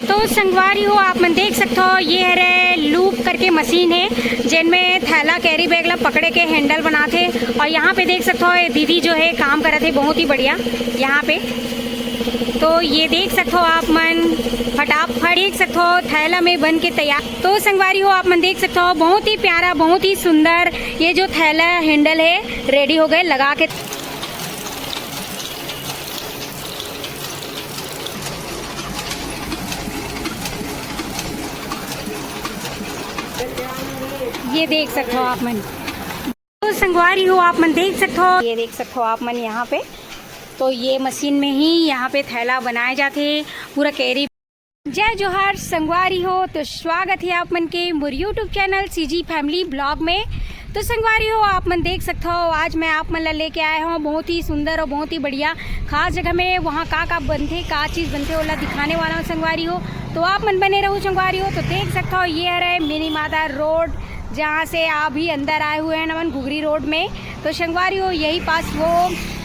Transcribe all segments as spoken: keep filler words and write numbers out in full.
तो संगवारी हो, आप मन देख सकथो, ये हरे लूप करके मशीन है, जेन में थैला कैरी बैग ला पकड़े के हैंडल बनाथे। और यहाँ पे देख सकथो, ये दीदी जो है काम करत है बहुत ही बढ़िया यहाँ पे। तो ये देख सकथो आप मन, फटाफट देख सकथो, थैला में बन के तैयार। तो संगवारी हो, आप मन देख सकथो, बहुत ही प्यारा, बहुत ही सुंदर ये जो थैला हैंडल है, रेडी हो गए लगा के। ये देख सकथो आप मन। तो संगवारी हो, आप मन देख सकथो, ये देख सकथो आप मन यहाँ पे। तो ये मशीन में ही यहाँ पे थैला बनाए जाथे, पूरा कैरी। जय जोहार संगवारी हो, तो स्वागत है आप मन के मोर YouTube channel CG family blog में। तो संगवारी हो, आप मन देख सकथो, आज मैं आप मन ला लेके आए हूँ बहुत ही सुंदर और बहुत ही बढ़िया खास जगह में। वहाँ का का बनथे, का चीज़ बनथे, ओला दिखाने वाला हूँ संगवारी हो। तो आप मन बने रहू संगवारी हो। तो देख सकथो, ये हरे मिनी माता रोड, जहाँ से अभी अंदर आए हुए हैं हमन घुघरी रोड में। तो संगवारी हो, यही पास वो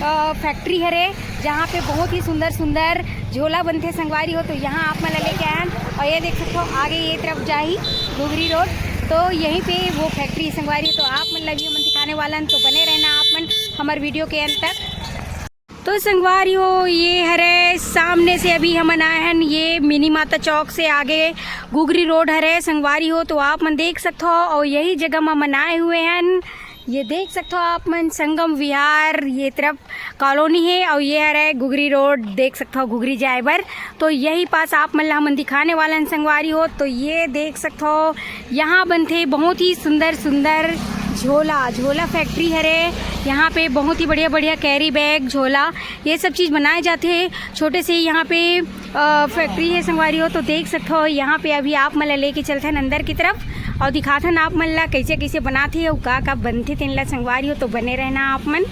अ, फैक्ट्री हरे, जहाँ पे बहुत ही सुंदर सुंदर झोला बनथे संगवारी हो। तो यहाँ आप मन ला लेके आए हन और ये देख सकथो, आगे ये तरफ जाही घुघरी रोड, तो यहीं पे वो फैक्ट्री संगवारी हो। तो आप मन ला भी हमन दिखाने वाला हन, तो बने रहना आप मन हमर वीडियो के अंत तक। तो संगवारी हो, ये हरे सामने से अभी हमन आए हन ये मिनी माता चौक से आगे घुघरी रोड हरे संगवारी हो। तो आप मन देख सकथो, और यही जगह म हमन आए हुए हन। ये देख सकथो आप मन संगम विहार, ये तरफ कॉलोनी है, और ये हरे घुघरी रोड, देख सकथो घुघरी जाए बर। तो यही पास आप मन ला हमन दिखाने वाला हन संगवारी हो। तो ये देख सकथो, यहाँ बनथे बहुत ही सुंदर सुंदर झोला, झोला फैक्ट्री हरे। यहाँ पे बहुत ही बढ़िया बढ़िया कैरी बैग, झोला, ये सब चीज़ बनाए जाथे। छोटे से ही यहाँ पे अ, फैक्ट्री है संगवारी हो। तो देख सकथो, यहाँ पे अभी आप मन ला लेके चलथन अंदर की तरफ और दिखाथन आप मन ला कैसे कैसे बनाथे अउ का का बनथे तेन ला संगवारी हो। तो बने रहना आप मन।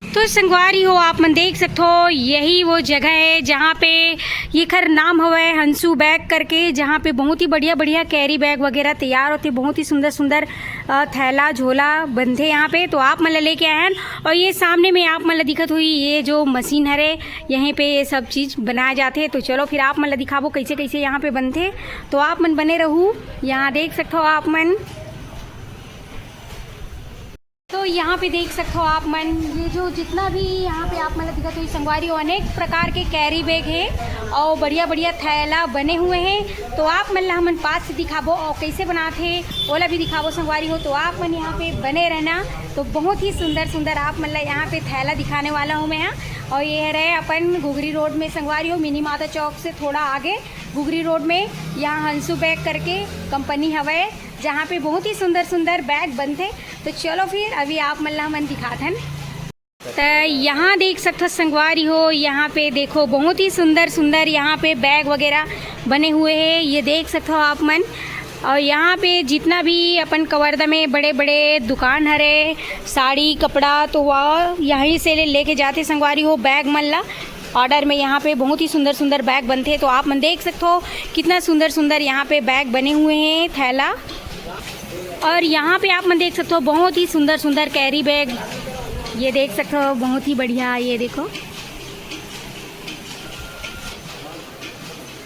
तो संगवारी हो, आप मन देख सकथो, यही वो जगह है जहाँ पे, येखर नाम हवय हंसू बैग करके, जहाँ पे बहुत ही बढ़िया बढ़िया कैरी बैग वगैरह तैयार होथे, बहुत ही सुंदर सुंदर अ, थैला झोला बनथे यहाँ पे। तो आप मन ला लेके आए हन। और ये सामने में आप मन ला दिखत हुई, ये जो मशीन हरे, यहीं पे ये सब चीज़ बनाए जाथे। तो चलो फिर आप मन ला दिखाबो कैसे कैसे यहाँ पे बनथे। तो आप मन बने रहू, यहाँ देख सकथो आप मन। तो यहाँ पे देख सकथो आप मन, ये जो जितना भी यहाँ पे आप मन ला दिखत हुई संगवारी हो, अनेक प्रकार के कैरी बैग है और बढ़िया बढ़िया थैला बने हुए हैं। तो आप मन ला हमन पास से दिखाबो और कैसे बनाथे, ओला भी दिखाबो संगवारी हो। तो आप मन यहाँ पे बने रहना। तो बहुत ही सुंदर सुंदर आप मन ला यहाँ पे थैला दिखाने वाला हूँ मैं यहाँ। और ये रहे अपन घुघरी रोड में संगवारी हो, मिनी माता चौक से थोड़ा आगे घुघरी रोड में यहाँ हंसू बैग करके कंपनी हवय, जहाँ पे बहुत ही सुंदर सुंदर बैग बनथे। तो चलो फिर अभी आप मन ला हमन दिखाथन। त यहाँ देख सकथो संगवारी हो, यहाँ पे देखो बहुत ही सुंदर सुंदर यहाँ पे बैग वगैरह बने हुए हैं, ये देख सकथो आप मन। और यहाँ पे जितना भी अपन कवर्धा में बड़े बड़े दुकान हरे, साड़ी कपड़ा, तो वो यहीं से ले लेके जाथे संगवारी हो बैग मन ला। ऑर्डर में यहाँ पे बहुत ही सुंदर सुंदर बैग बनथे। तो आप मन देख सकथो कितना सुंदर सुंदर यहाँ पे बैग बने हुए हैं, थैला। और यहाँ पे आप मन देख सकथो बहुत ही सुंदर सुंदर कैरी बैग, ये देख सकथो बहुत ही बढ़िया, ये देखो।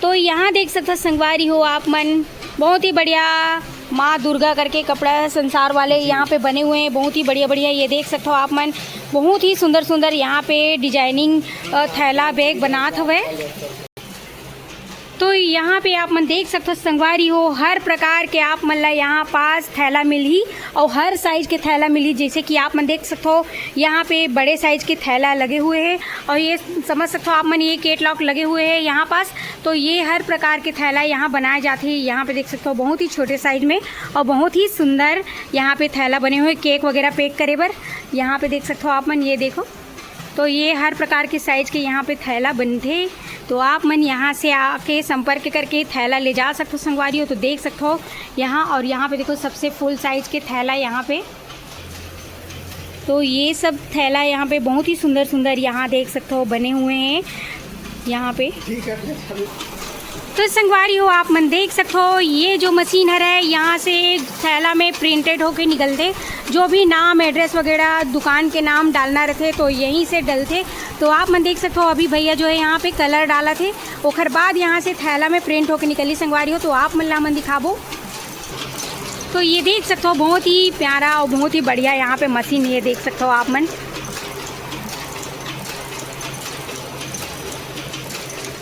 तो यहाँ देख सकथो संगवारी हो आप मन, बहुत ही बढ़िया माँ दुर्गा करके कपड़ा संसार वाले यहाँ पे बने हुए हैं, बहुत ही बढ़िया बढ़िया। ये देख सकथो आप मन, बहुत ही सुंदर सुंदर यहाँ पे डिजाइनिंग थैला बैग बनात हवय। तो यहाँ पे आप मन देख सकथो संगवारी हो, हर प्रकार के आप मन ला यहाँ पास थैला मिलही और हर साइज के थैला मिलही। जैसे कि आप मन देख सकथो यहाँ पे बड़े साइज के थैला लगे हुए हैं और ये समझ सकथो आप मन, ये कैटलॉग लगे हुए हैं यहाँ पास। तो ये हर प्रकार के थैला यहाँ बनाए जाते हैं। यहाँ पे देख सकथो बहुत ही छोटे साइज में और बहुत ही सुंदर यहाँ पे थैला बने हुए, केक वगैरह पैक करे बर। यहाँ पे देख सकथो आप मन, ये देखो। तो ये हर प्रकार के साइज के यहाँ पे थैला बनथे। तो आप मन यहाँ से आके संपर्क करके थैला ले जा सकथो संगवारी हो। तो देख सकथो यहाँ, और यहाँ पे देखो सबसे फुल साइज के थैला यहाँ पे। तो ये सब थैला यहाँ पे बहुत ही सुंदर सुंदर यहाँ देख सकथो बने हुए हैं यहाँ पे। तो संगवारी हो, आप मन देख सकथो, ये जो मशीन हरे, यहाँ से थैला में प्रिंटेड होके निकलथे। जो भी नाम, एड्रेस वगैरह, दुकान के नाम डालना रहिथे, तो यहीं से डलथे। तो आप मन देख सकथो, अभी भैया जो है यहाँ पे कलर डालथे, ओखर बाद यहाँ से थैला में प्रिंट होके निकली संगवारी हो। तो आप मन ला हमन दिखाबो। तो ये देख सकथो, बहुत ही प्यारा और बहुत ही बढ़िया यहाँ पे मशीन, ये देख सकथो आप मन।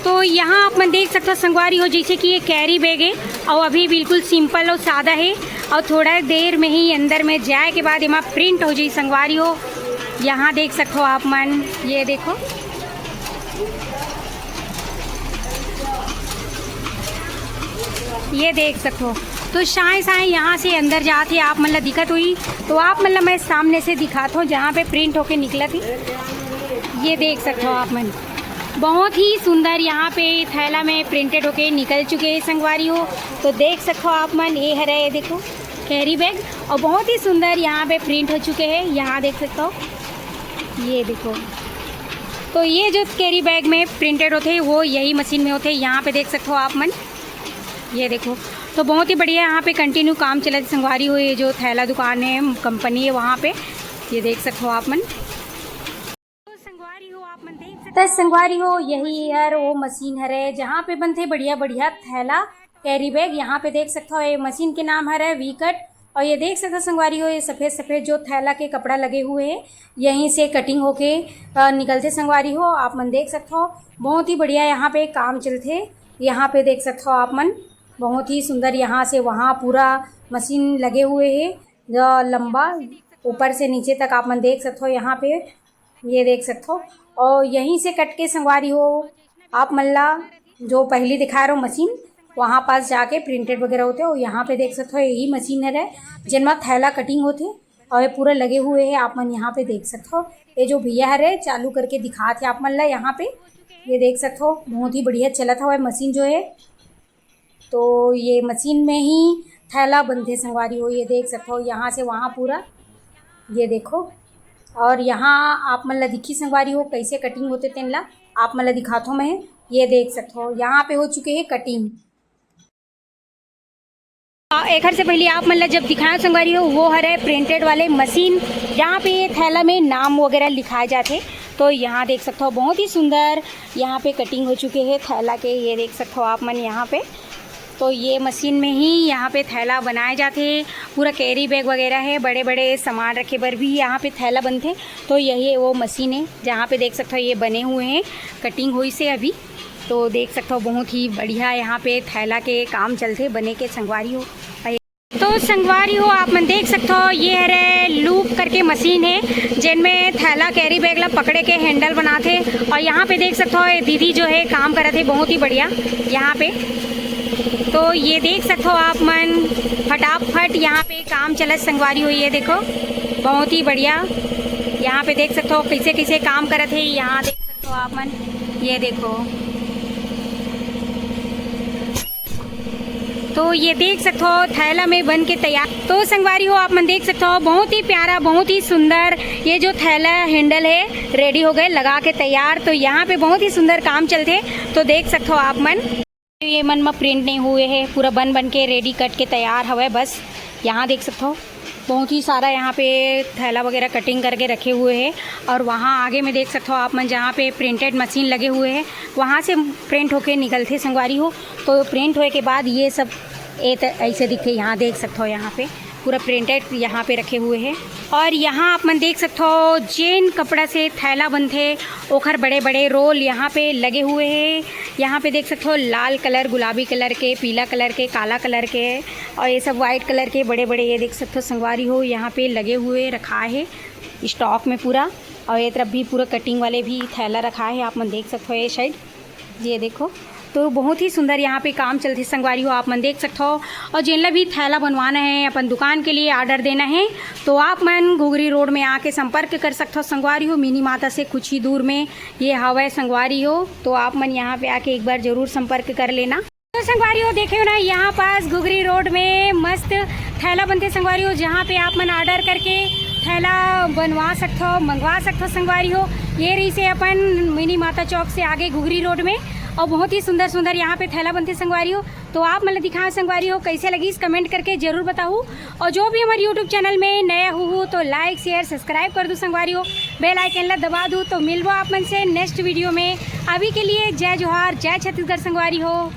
तो यहाँ आप मन देख सकथो संगवारी हो, जैसे कि ये कैरी बैग है और अभी बिल्कुल सिंपल और सादा है और थोड़ा देर में ही अंदर में जाए के बाद एमा प्रिंट हो जाई संगवारी हो। यहाँ देख सकथो आप मन, ये देखो, ये देख सकथो। तो साए साए यहाँ से अंदर जात हे, आप मन ला दिखत होही। तो आप मन ला मैं सामने से दिखात हूँ, जहाँ पे प्रिंट होके निकलत हे। ये देख सकथो आप मन, बहुत ही सुंदर यहाँ पे थैला में प्रिंटेड होके निकल चुके हैं संगवारी हो। तो देख सकथो आप मन, ये हरे, ये देखो, कैरी बैग, और बहुत ही सुंदर यहाँ पे प्रिंट हो चुके हैं। यहाँ देख सकथो, ये देखो। तो ये जो कैरी बैग में प्रिंटेड होते हैं, वो यही मशीन में होते हैं। यहाँ पे देख सकथो आप मन, ये देखो। तो बहुत ही बढ़िया यहाँ पे कंटिन्यू काम चलत हे संगवारी हो। ये जो थैला दुकान है, कंपनी है, वहाँ पे ये देख सकथो आप मन। तो संगवारी हो, आप मन देख सकथो। त संगवारी हो, यही हर वो मशीन हरे, जहाँ पे बनथे बढ़िया बढ़िया थैला, कैरी बैग। यहाँ पे देख सकथो, ये मशीन के नाम हरे वी कट। और ये देख सकथो संगवारी हो, ये सफेद सफेद जो थैला के कपड़ा लगे हुए हैं, यहीं से कटिंग होके, अ, निकलथे संगवारी हो। आप मन देख सकथो, बहुत ही बढ़िया यहाँ पे काम चलथे। यहाँ पे देख सकथो आप मन, बहुत ही सुंदर यहाँ से वहाँ पूरा मशीन लगे हुए है, जो लंबा ऊपर से नीचे तक आप मन देख सकथो यहाँ पे, ये देख सकथो। और यहीं से कट के संगवारी हो, आप मन ला जो पहली दिखा रहे हो मशीन, वहाँ पास जाके प्रिंटेड वगैरह होते हो। यहाँ पे देख सकथो, यही मशीन हरे, जेन मा थैला कटिंग होथे। और ये पूरा लगे हुए है, आप मन यहाँ पे देख सकथो। ये जो भैया हरे, चालू करके दिखात हे आप मन ला यहाँ पे, ये देख सकथो, बहुत ही बढ़िया चलत हवय मशीन जो है। तो ये मशीन में ही थैला बनथे संगवारी हो, ये देख सकथो, यहाँ से वहाँ पूरा, ये देखो। और यहाँ आप मन ला दिखी संगवारी हो, कैसे कटिंग होथे तेन ला आप मन ला दिखाथो मैं। ये देख सकथो, यहाँ पे हो चुके हैं कटिंग। आ, एखर से पहले आप मन ला जब दिखाया संगवारी हो, वो हरे प्रिंटेड वाले मशीन, जहाँ पे ये थैला में नाम वगैरह लिखाए जाथे। तो यहाँ देख सकथो, बहुत ही सुंदर यहाँ पे कटिंग हो चुके हैं थैला के। ये देख सकथो आप मन यहाँ पे, तो ये मशीन में ही यहाँ पे थैला बनाए जाथे। पूरा कैरी बैग वगैरह है, बड़े बड़े सामान रखे बर भी यहाँ पे थैला बनथे। तो यही वो मशीन है, जहाँ पे देख सकथो, ये बने हुए हैं, कटिंग होइस हे अभी। तो देख सकथो, बहुत ही बढ़िया यहाँ पे थैला के काम चलथे बने के संगवारी हो। तो संगवारी हो, आप मन देख सकथो, ये हरे लूप करके मशीन है, जेन में थैला कैरी बैग ला पकड़े के हैंडल बनाथे। और यहाँ पे देख सकथो, ये दीदी जो है काम करत हे, बहुत ही बढ़िया यहाँ पे। तो ये देख सकथो आप मन, फटाफट यहाँ पे काम चलत संगवारी हो, ये देखो, बहुत ही बढ़िया। यहाँ पे देख सकथो कैसे कैसे काम करत हे, यहाँ देख सकथो आप मन, ये देखो। तो ये देख सकथो, थैला में बन के तैयार। तो संगवारी हो, आप मन देख सकथो, बहुत ही प्यारा, बहुत ही सुंदर ये जो थैला हैंडल है, रेडी हो गए, लगा के तैयार। तो यहाँ पे बहुत ही सुंदर काम चलथे। तो देख सकथो आप मन, ये मन में प्रिंट नहीं हुए है, पूरा बन बन के रेडी कट के तैयार हवय। बस यहाँ देख सकथो, बहुत ही सारा यहाँ पे थैला वगैरह कटिंग करके रखे हुए हैं। और वहाँ आगे में देख सकते हो आप मन, जहाँ पे प्रिंटेड मशीन लगे हुए हैं, वहाँ से प्रिंट होके निकलते संगवारी हो। तो प्रिंट होए के बाद ये सब ए त-, ऐसे दिखते, यहाँ देख सकते हो, यहाँ पे पूरा प्रिंटेड यहाँ पे रखे हुए हैं। और यहाँ आप मन देख सकते हो, जेन कपड़ा से थैला बनथे, ओखर बड़े बड़े रोल यहाँ पे लगे हुए हैं। यहाँ पे देख सकते हो, लाल कलर, गुलाबी कलर के, पीला कलर के, काला कलर के, और ये सब वाइट कलर के बड़े बड़े, ये देख सकते हो संगवारी हो, यहाँ पे लगे हुए रखा है स्टॉक में पूरा। और ये तरफ भी पूरा कटिंग वाले भी थैला रखा है, आप मन देख सकते हो ये साइड, ये देखो। तो बहुत ही सुंदर यहाँ पे काम चलथे संगवारी हो, आप मन देख सकते हो। और जेन ला भी थैला बनवाना है, अपन दुकान के लिए ऑर्डर देना है, तो आप मन घुघरी रोड में आके संपर्क कर सकते हो संगवारी हो। मिनी माता से कुछ ही दूर में ये हवय संगवारी हो, तो आप मन यहाँ पे आके एक बार जरूर संपर्क कर लेना। तो संगवारी हो, देखे हो ना, यहाँ पास घुघरी रोड में मस्त थैला बनथे संगवारी हो, जहाँ पे आप मन ऑर्डर करके थैला बनवा सकथो, मंगवा सकथो संगवारी हो। ये रहिसे अपन मिनी माता चौक से आगे घुघरी रोड में। और बहुत ही सुंदर सुंदर यहाँ पे थैला बनथे संगवारी हो। तो आप मन ल दिखाओ संगवारी हो, कैसे लगिस, comment करके जरूर बताहू। और जो भी हमारे YouTube channel में नया हुहू तो like, share, subscribe कर दू संगवारी हो, bell icon ला दबा दू। तो मिलबो आप मन से next video में। अभी के लिए जय जोहार, जय छत्तीसगढ़ संगवारी हो।